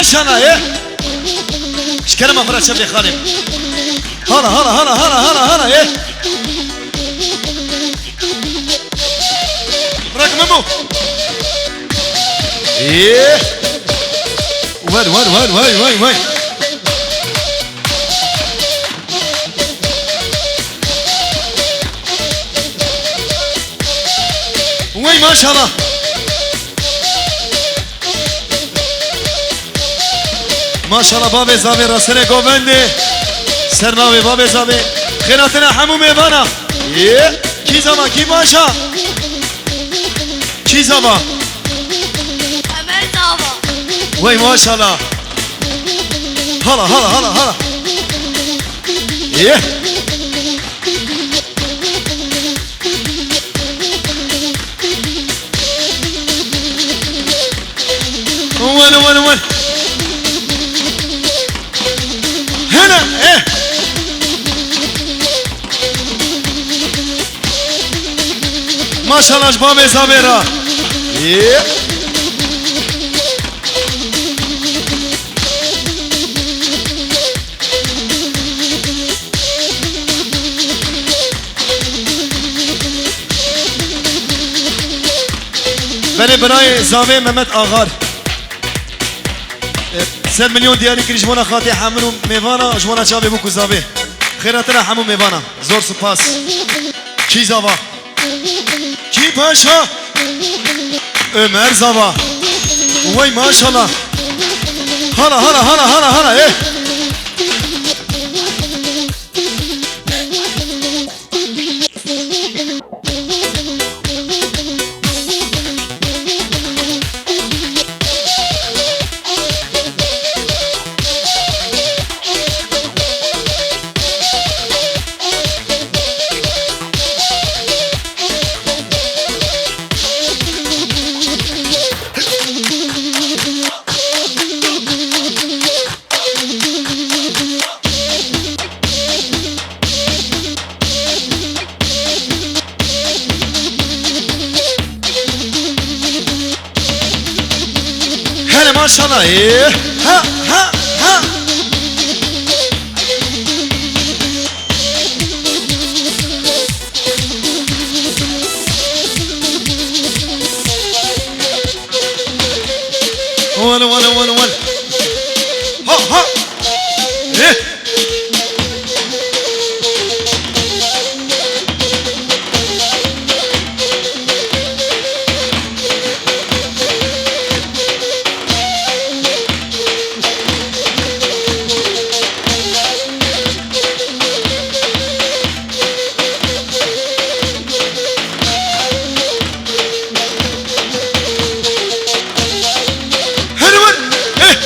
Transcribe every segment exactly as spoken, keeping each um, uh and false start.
Şana ye. Şkerema xwe re çevê xalê. Hala, hala, hala, hala, hala, hala ye. Bırak Memo. Ye. Ver, ver, ver, vay, vay, vay. Wey maşallah. Maşallah babê zavê rasenê govendê. Ser navê babê zavê. Xêratina hemû mêvana. Ye. Kî zava, kî baş a? Kî zava? Ömer zava. Wey maşallah. Hala, hala, hala, hala. Ye. Wen, wen, wen. Hele, eh. Maşallah ji babê zavê re. Ye. Belê birayê zavê Mehmet Axar. E, sed milyon diyarî kirî ji bona xatê hemû mêvana, ji bona çavê bû ku zavê. Xêratina hemû mêvana. Zor spas. Kî zava? Kî paşa? Ömer zava. Wey maşallah. Hala, hala, hala, hala, hala, eh. Hele maşallah. Ee, ha, ha, ha. Wan, wan, wan, wan. Ha, ha. Eh. Here we go. Eh.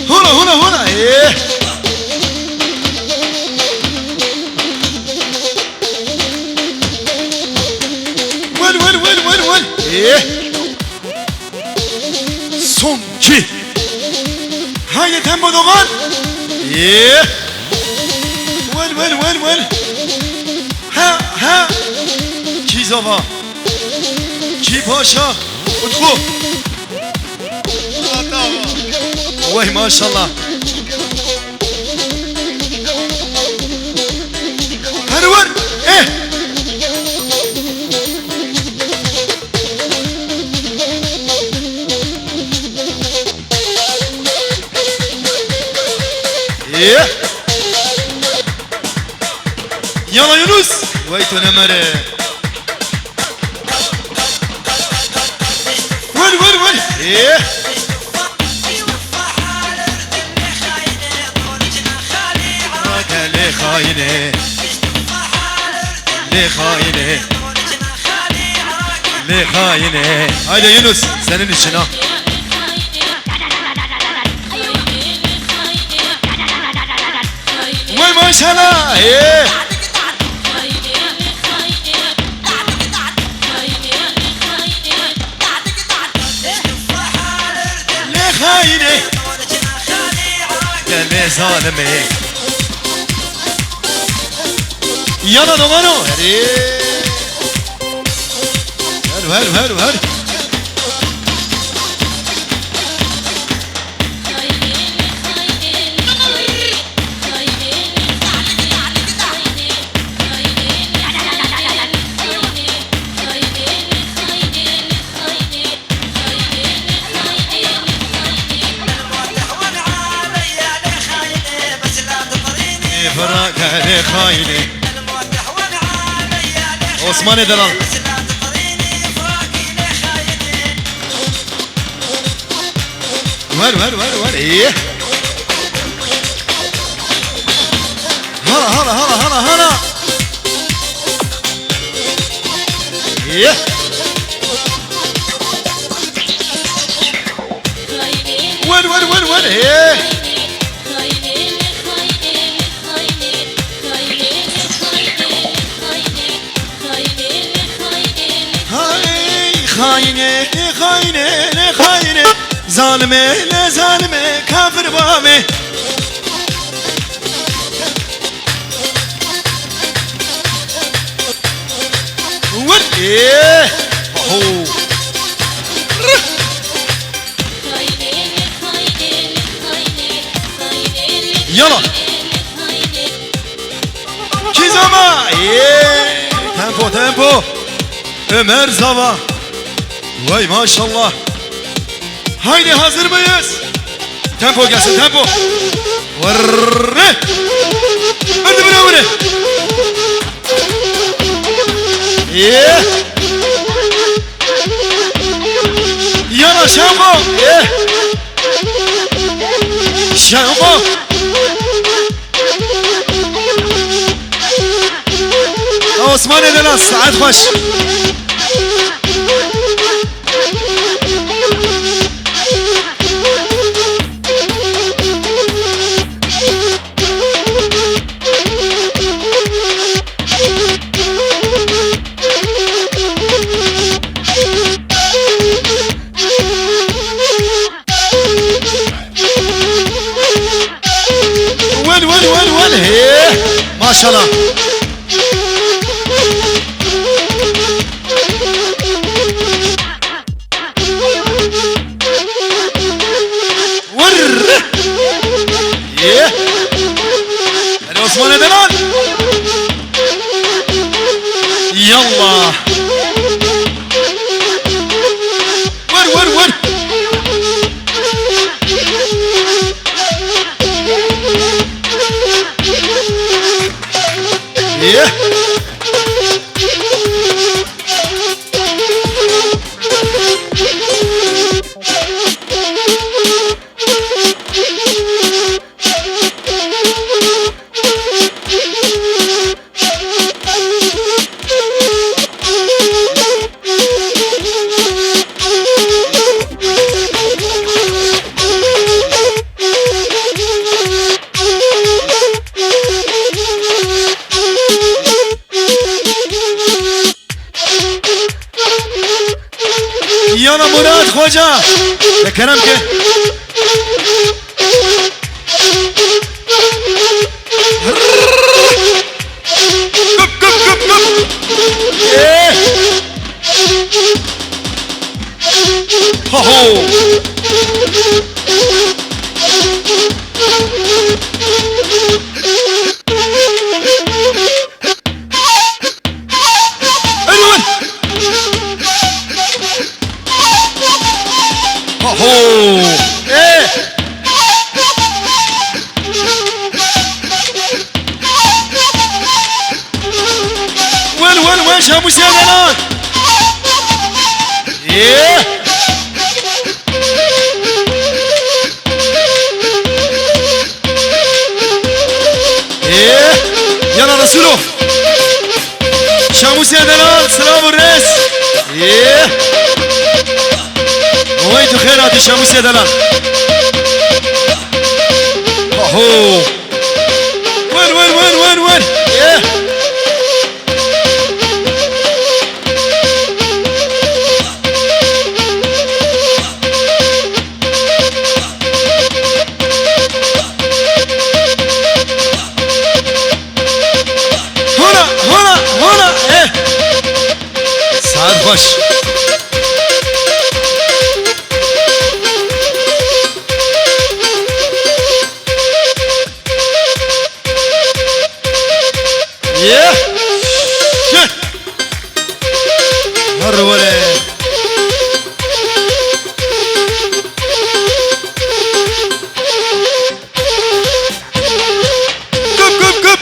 Hula, hula, hula. Eh. Wel, wel, wel, wel, wel. Eh. Son iki. Haydi tempo dogan. Ye. Wel, wel, wel, wel. Ha, ha. Kî zava? Kî paşa? Utku. Wey maşallah. Her wer. Eh. Eh. Yala Yunus. Wey tu ne mere. Wel, wel, wel. Eh. Lê xayine. Lê xayine. Lê xayine. Haydi Yunus, senin için ha. Wey maşallah. Ee. Lê xayine. Gelê zalimê. Yana domano. Herê. Her, her, her, her. Ê, fira kerê xayinê. Osmanê delal. Ver, ver, ver, ver. Ê. Hala, hala, hala, hala, hala. Ê. Wer, wer, wer, wer, ê. Hay, xayinê, xayinê, ne xayinê. Zalimê, ne zalimê, kafir bavê. Wer, ê. Ho. Yala. Kizama. Yee. Tempo, tempo. Ömer Zava. Vay maşallah. Haydi, hazır mıyız? Tempo gelsin, tempo. Vırrı. Hadi bire bire. Yee. Yana şevo. Yee. Şevo. Osmanê delal, saet xweş. Wen, wen, wen, wen. Hê. Maşallah. Wırr. Ye. Hadi Osman, hadi lan. Yallah. Vur, vur, vur. Ye. Yana Murat Xoca. Te kerem ke. Gup, gup, gup, gup. Eh. Ho, ho. Erol! Ho, ho! Eh! Wen, wen, wen, Şamûsê Delal! Eh! Ê, yana Resulov. Şamûsê Delal, silav û rêz. Ê. Wey tu xêr hatî Şamûsê Delal. Aho. Wer, wer, wer, wer, wer. Ê. Hona! Baş. Ye. Ye. Her were. Küp, küp, küp.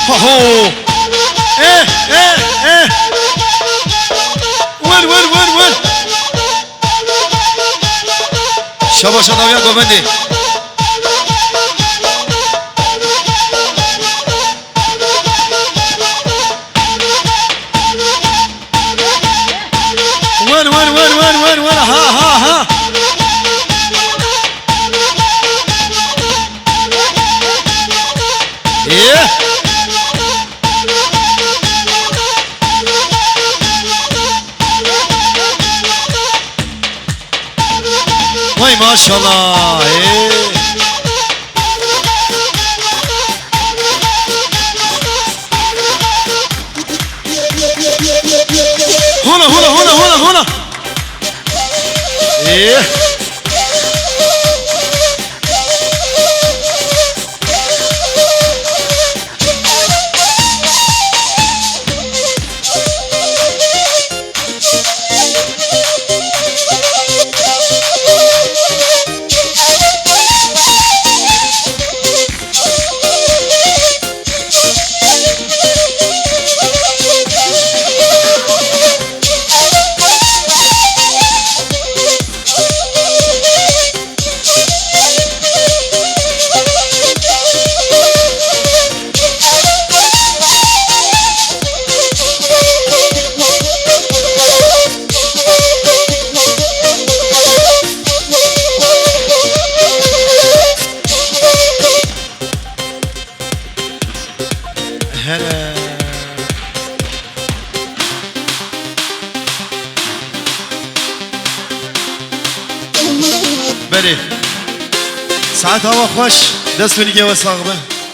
Ho, ho. Eh, eh, eh. Win, win, win, win. Şabaşa dawiya govendê. Win, win, win, win, win, win. Ha, ha, ha. Ê. Vay maşallah. Ê. Hona, hona, hona, hona, hona. Ê. Hele. Belê. Saet hava xweş. Dest û nîgê we sax be.